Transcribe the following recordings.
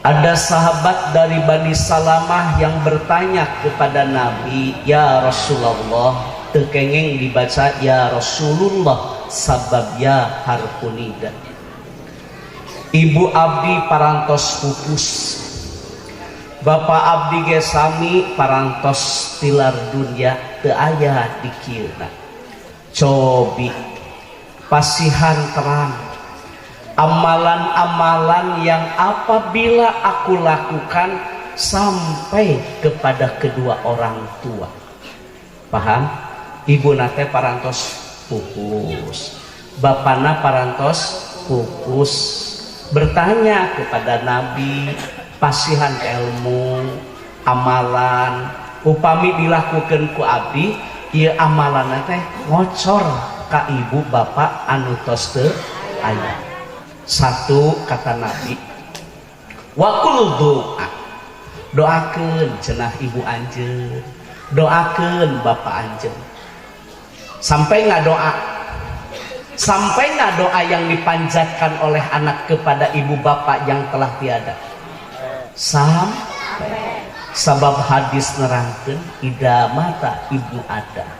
Ada sahabat dari Bani Salamah yang bertanya kepada Nabi, "Ya Rasulullah," teu kenging dibaca "Ya Rasulullah" sabab ya harfu nida. "Ibu abdi parantos pupus. Bapak abdi ge sami parantos tilar dunia, teu aya di kieuna. Cobi pasihan terang amalan-amalan yang apabila aku lakukan sampai kepada kedua orang tua." Paham? Ibu na teh parantos pupus, bapana parantos pupus, bertanya kepada Nabi, pasihan ilmu amalan upami dilakukan ku abdi, ieu amalan teh ngocor ka ibu bapak anu tos teu aya. Satu, kata Nabi, "Wakul doa, doakan cenah ibu anjeun, doakan bapak anjeun." Sampai nggak doa? Sampai nggak doa yang dipanjatkan oleh anak kepada ibu bapak yang telah tiada? Sampai. Sabab hadis nerangkan, "Idza mata ibnu Adam,"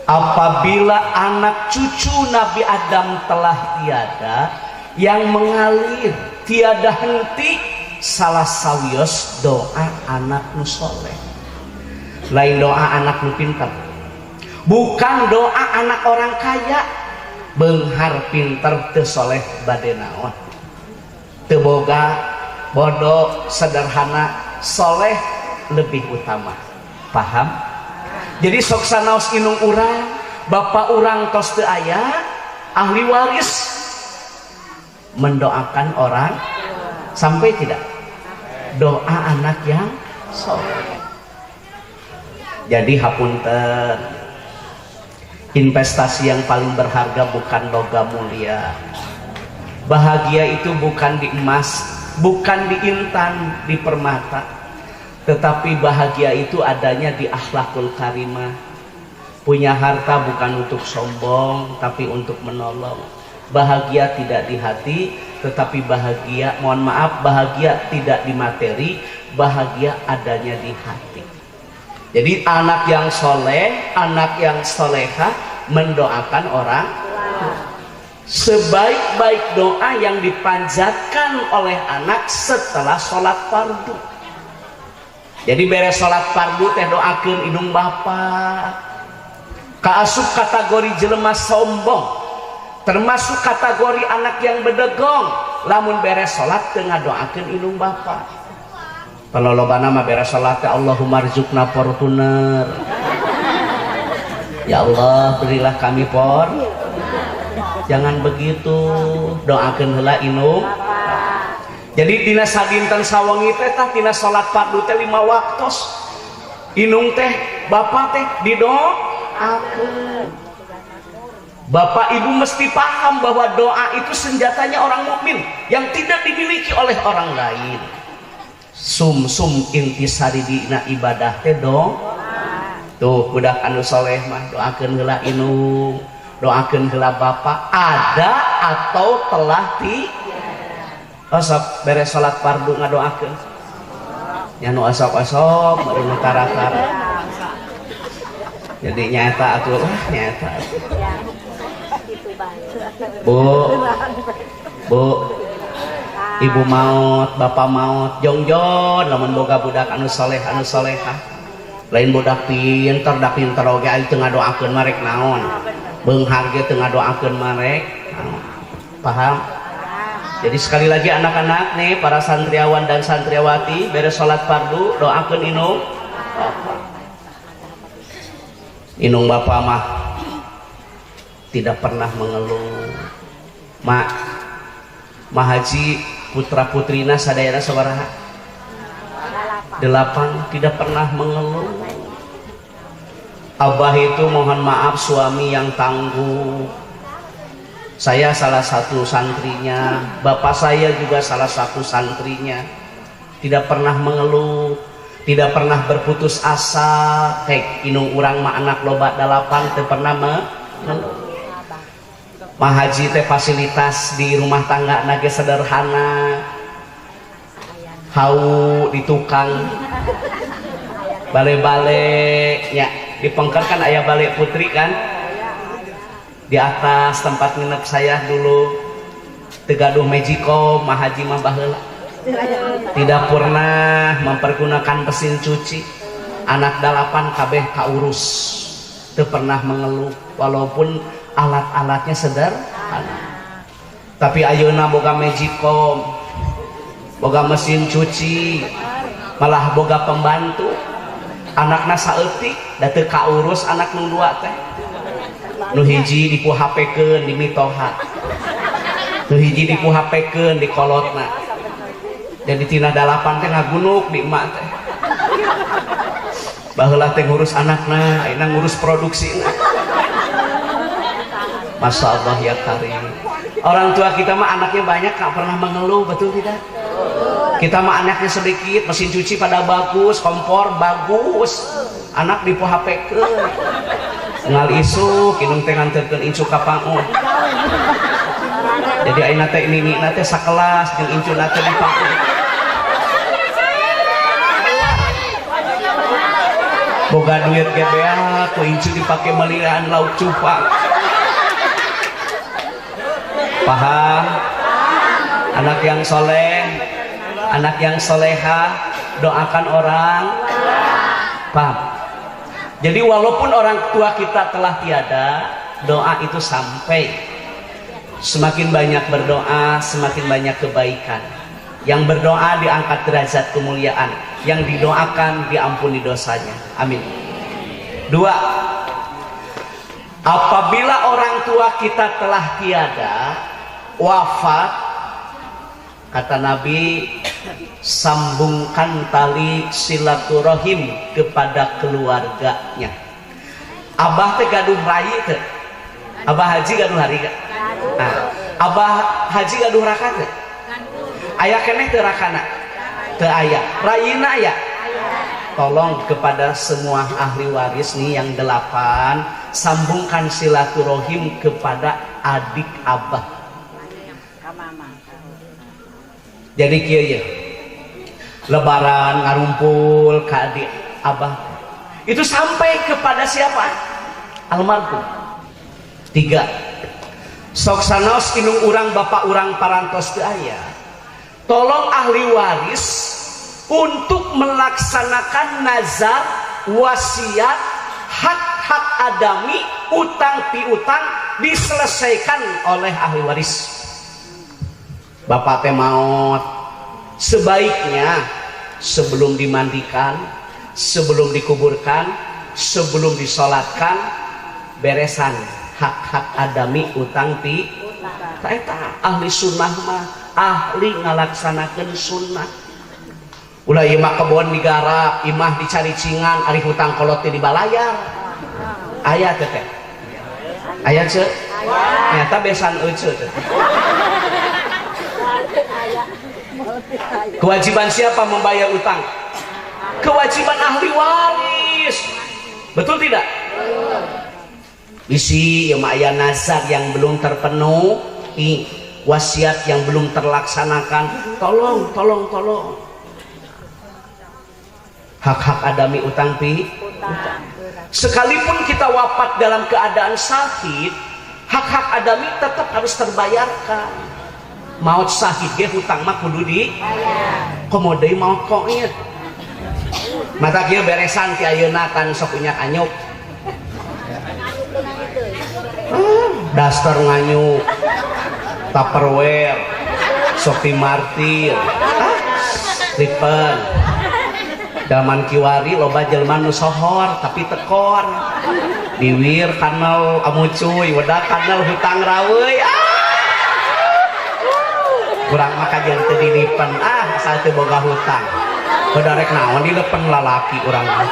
apabila anak cucu Nabi Adam telah tiada, yang mengalir tiada henti salah sawios doa anak nu soleh. Lain doa anak nu pinter, bukan doa anak orang kaya. Beunghar, pinter, teu soleh bade naon? Teu boga, bodoh, sederhana, soleh lebih utama. Paham? Jadi sok sanaos indung urang, bapak urang tos teu aya, ahli waris mendoakan orang, sampai tidak doa anak yang soleh? Jadi hapunten, investasi yang paling berharga bukan logam mulia. Bahagia itu bukan di emas, bukan di intan, di permata, tetapi bahagia itu adanya di akhlakul karimah. Punya harta bukan untuk sombong, tapi untuk menolong. Bahagia tidak di hati, tetapi bahagia, mohon maaf, bahagia tidak di materi, bahagia adanya di hati. Jadi anak yang soleh, anak yang soleha mendoakan orang, sebaik-baik doa yang dipanjatkan oleh anak setelah sholat fardu. Jadi beres sholat fardu teh doakan indung bapak. Kaasup kategori jelema sombong, termasuk kategori anak yang bedegong, lamun beres sholat teu ngadoakeun indung bapak. Kalau lobana mah beres sholat teh, "Allahumma rzuqna Fortuner, ya Allah, berilah kami por." Jangan begitu, doakeun heula indung. Jadi dina sadinten sawengi teh, tah, tina salat fardu teh lima waktos, indung teh, bapak teh didoakeun. Bapak Ibu mesti paham bahwa doa itu senjatanya orang mukmin yang tidak dimiliki oleh orang lain. Sum sum intisari dina ibadah teh dong. Tuh, budak anu soleh mah doakeun heula indung, doakeun heula bapak, ada atau telah di. Oh, sok beres salat fardu ngadoakeun. Nya nu osok-osok baru nu tara-tara. Jadi nyata atuh, ah, nyata atuh. Bu, Bu, ibu maut, bapak maut, jongjon lamun boga budak anu soleh, anu solehah. Lain budak pinter, da pinter oge ari teu ngadoakeun marek naon? Beunghar ge teu ngadoakeun marek naon? Paham? Jadi sekali lagi, anak-anak nih, para santriawan dan santriawati, beres sholat fardu doakeun indung bapak. Indung bapak mah tidak pernah mengeluh. Mak, Mahaji putra putrina sadayana sabaraha? Delapan, tidak pernah mengeluh. Abah itu, mohon maaf, suami yang tangguh. Saya salah satu santrinya, bapak saya juga salah satu santrinya. Tidak pernah mengeluh, tidak pernah berputus asa. Hek, indung urang mah anak loba dalapan teu pernah mengeluh. Mahaji teh fasilitas di rumah tangga na ge sederhana. Hau di tukang bale-bale nya, di Pengker kan aya bale putri kan di atas tempat nginep saya dulu. Teu gaduh magicom haji mah baheula, tidak pernah mempergunakan mesin cuci. Anak dalapan kabeh kaurus, teu pernah mengeluh walaupun alat-alatnya sederhana. Tapi ayeuna boga magicom, boga mesin cuci, malah boga pembantu, anakna saeutik da teu kaurus. Anak nu dua teh, nu hiji di ku HP-keun di mitoha, nu hiji di ku HP-keun di kolotna. Jadi tina dalapan teh ngagunuk di emak teh. Baheula teh ngurus anakna, ayeuna ngurus produksina. Masya Allah ya karim. Orang tua kita mah anaknya banyak gak pernah mengeluh, betul tidak? Kita mah anaknya sedikit, mesin cuci pada bagus, kompor bagus, anak di HP ke ngal isuk indung teh nganterkeun incu ka PAUD. Jadi ayeuna teh nini teh sakelas jeung incu teh di PAUD. Boga duit ge beak ku incu dipake melian lauk cupang. Paham? Anak yang soleh, anak yang soleha, doakan orang. Paham? Jadi walaupun orang tua kita telah tiada, doa itu sampai. Semakin banyak berdoa, semakin banyak kebaikan. Yang berdoa diangkat derajat kemuliaan, yang didoakan diampuni dosanya. Amin. Dua, apabila orang tua kita telah tiada, wafat, kata Nabi, sambungkan tali silaturahim kepada keluarganya. Abah teh gaduh rai teh? Abah haji gaduh hari gak? Nah, abah haji gaduh raka teh? Aya keneh teu rakana? Teu aya. Rayina aya? Tolong kepada semua ahli waris nih yang 8, sambungkan silaturahim kepada adik abah. Jadi kieu ye, lebaran ngarumpul ke adik abah, itu sampai kepada siapa? Almarhum. 3, sok sanaos indung urang bapak urang parantos teu aya, tolong ahli waris untuk melaksanakan nazar, wasiat, hak-hak adami, utang piutang diselesaikan oleh ahli waris. Bapak teh maot, sebaiknya sebelum dimandikan, sebelum dikuburkan, sebelum disolatkan, beresan hak-hak adami, utang pi eta. Ahli sunnah mah ahli ngalaksanakeun sunnah. Ulah imah kebon digarap, imah dicaricingan, ari hutang kolot teh dibalayar. Aya teh teh? Aya ce? Nyata besan euceu teh. Kewajiban siapa membayar utang? Kewajiban ahli waris. Betul tidak? Bisi ya aya nazar yang belum terpenuhi, wasiat yang belum terlaksanakan. Tolong, tolong, tolong. Hak-hak adami, utang pi utang. Sekalipun kita wafat dalam keadaan sakit, hak-hak adami tetap harus terbayarkan. Maut sakit ge hutang mah kudu di komo deui maut koit. Mata kieu beresan ti ayeuna kan sok unyak anyuk. Daster nganyuk, Tupperware, Sophie Martin, lipen. Zaman kiwari loba jelema nu sohor tapi tekor. Biwir kanal amucuy, wedak kanal hutang raweuy. Kurang mah kajian teu dilipen, ah asal teu boga hutang. Beda rek naon dilepen lalaki urang mah.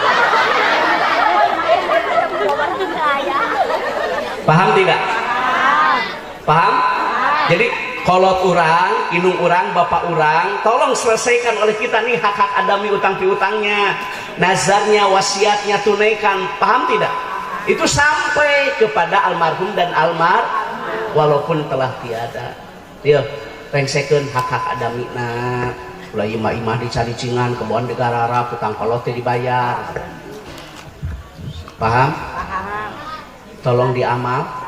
Paham tidak? Paham? Jadi kolot urang, indung urang, bapak urang, tolong selesaikan oleh kita nih hak-hak adami, utang piutangnya, nazarnya, wasiatnya tunaikan. Paham tidak? Itu sampai kepada almarhum dan almar walaupun telah tiada. Yeuh, rengsekeun hak-hak adami na. Ulah imah-imah dicaricingan, kebon digararap, utang kolot teh dibayar. Paham? Paham. Tolong diamal.